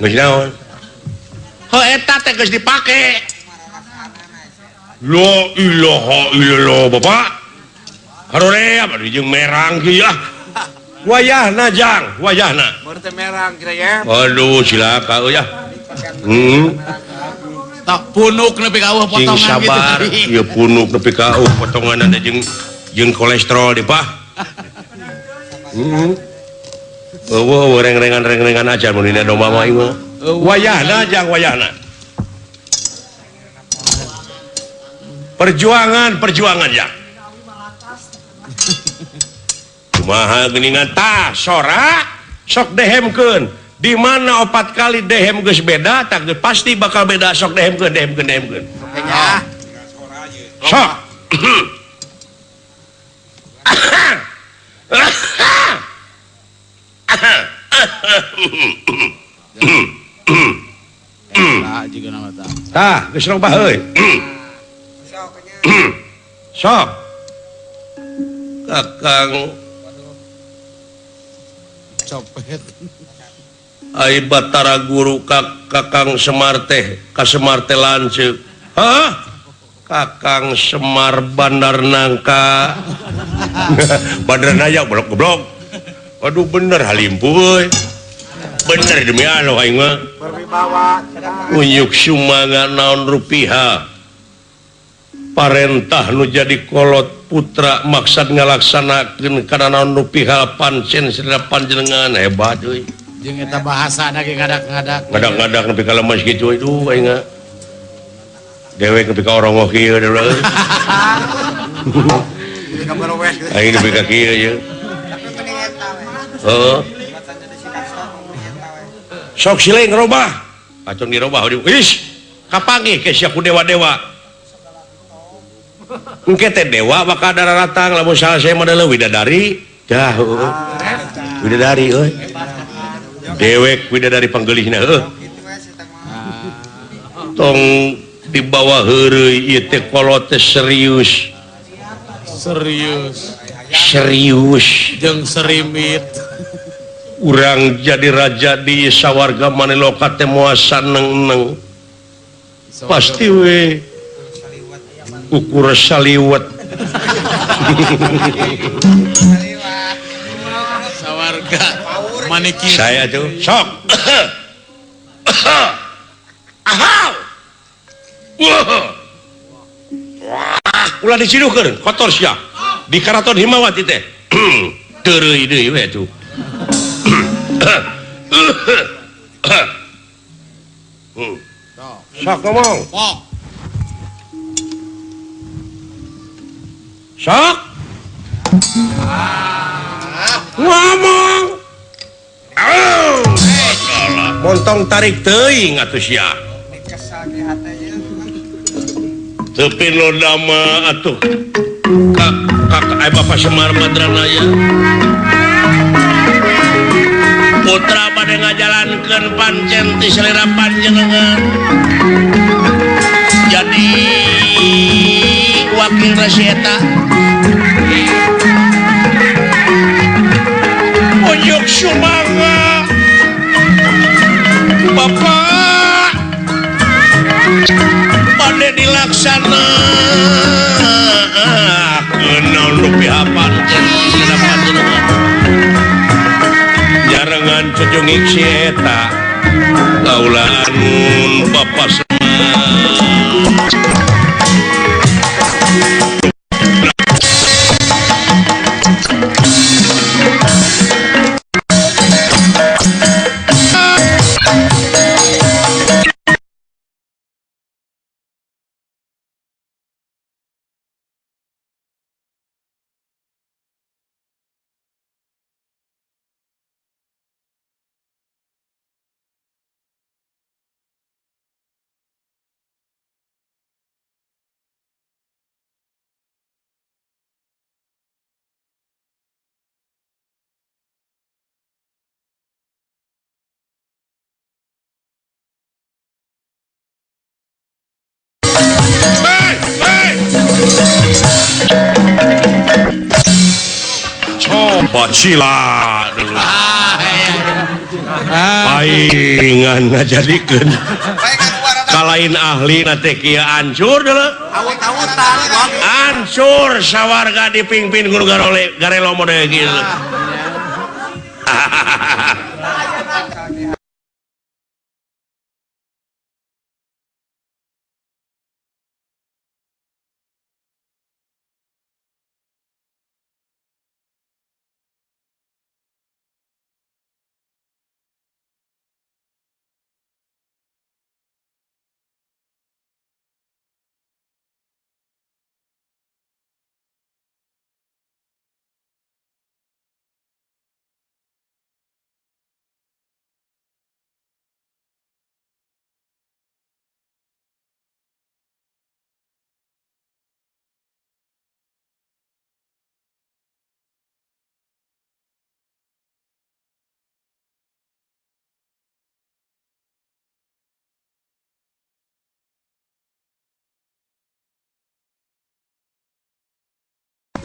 Geus naon? Heuh eta teh geus dipake. La ilaha illallah bapak. Haroream aduh jeung merang kieu ah. Wayahna jang, wayahna. Baru teh merang kira ya. Aduh cilaka euy ah. Tak punuk nepi ka eueuh potongan gitu. Sabar, ieu punuk nepi ka eueuh potonganna jeung kolesterol di pah. Eueuh reng-rengan-reng-rengan aja mun dina domba mah ieu. Wayahna jang wayahna. Perjuangan, perjuangan ya. Kumaha geuningan tah sora sok dehemkeun. Di mana 4 kali dehem geus beda tak pasti bakal beda sok dehemkeun dehemkeun dehemkeun. Sok. Tah geus robah euy. Sok. Kakang copet. Ai Batara Guru Kakang Semar teh ka Semar teh lanceuk. Hah? Kakang Semar Bandar Nangka. Bandar Naya goblok goblok. Waduh bener halimpu euy. Bener demi Allah aing mah. Berwibawa. Unyuk sumanga naon rupiah. Parentah nu jadi kolot putra maksad ngalaksanakeun kana naon rupiah pancen sadaya panjenengan hebat euy. Jeung eta bahasana ge ngadak-ngadak. Ngadak-ngadak nepi ka lemes kitu aduh aing mah. Dewek nepi ka orongoh kieu deui. Aing nepi ka kieu ye. Heeh. Sok sileng robah. Kacung dirobah ish kapanggih ke sia ku dewa-dewa. Engke teh dewa bakal daratang lamun salah saya mah deuleu widadari. Dah heueuh. Widadari euy. Dewek widadari panggeulihna heueuh. Tong di bawah heureuy ieu teh kolot teh serius. Serius. Serius jeung serimit. Urang jadi raja di sawarga Maniloka teh moal saneng-neng. Pasti we ukur saliwat. Sawarga maniki. Saya tuh sok. Ahau. Wah, ulah diciduhkeun, kotor sia. Di Karaton Himawati teh. Teureui deui we tuh. Sok ngomong. Sok. Ngomong. Montong tarik teuing atuh sia. Tepi lodama atuh. Kak Bapak Semar Badranaya. Putra bade ngajalankeun pancen ti selera panjenengan. Jadi wakil rasi eta. Unjuk sumanga. Bapak bade dilaksanakeun naon rupiah pancen ti selera panjenengan. Jarengan cucungik si eta kaulaan Bapak Semar. Coba sila dulu. Paingan ngajadikeun. Kalain ahli na teh kieu ancur deuleu. Ancur sawarga dipingpin guru garole garelo mode kieu.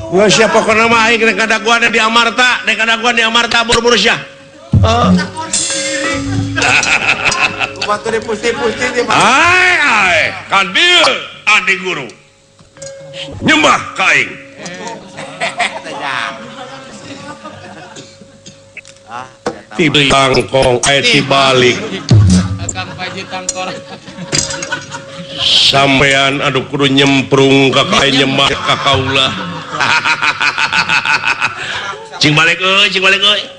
Nggak siapa pokoknya mah aing rek kadaguan di Amarta, rek kadaguan di Amarta buru-buru sia. Oh. Batur dipusti-pusti di Ai ai, ka dieu adi guru. Nyembah ka aing. Ti tangkong aya ti balik. Kang Paji tangkor. Sampean aduh kudu nyemprung ka kae nyembah ka kaula. Cing balik euy, cing balik euy.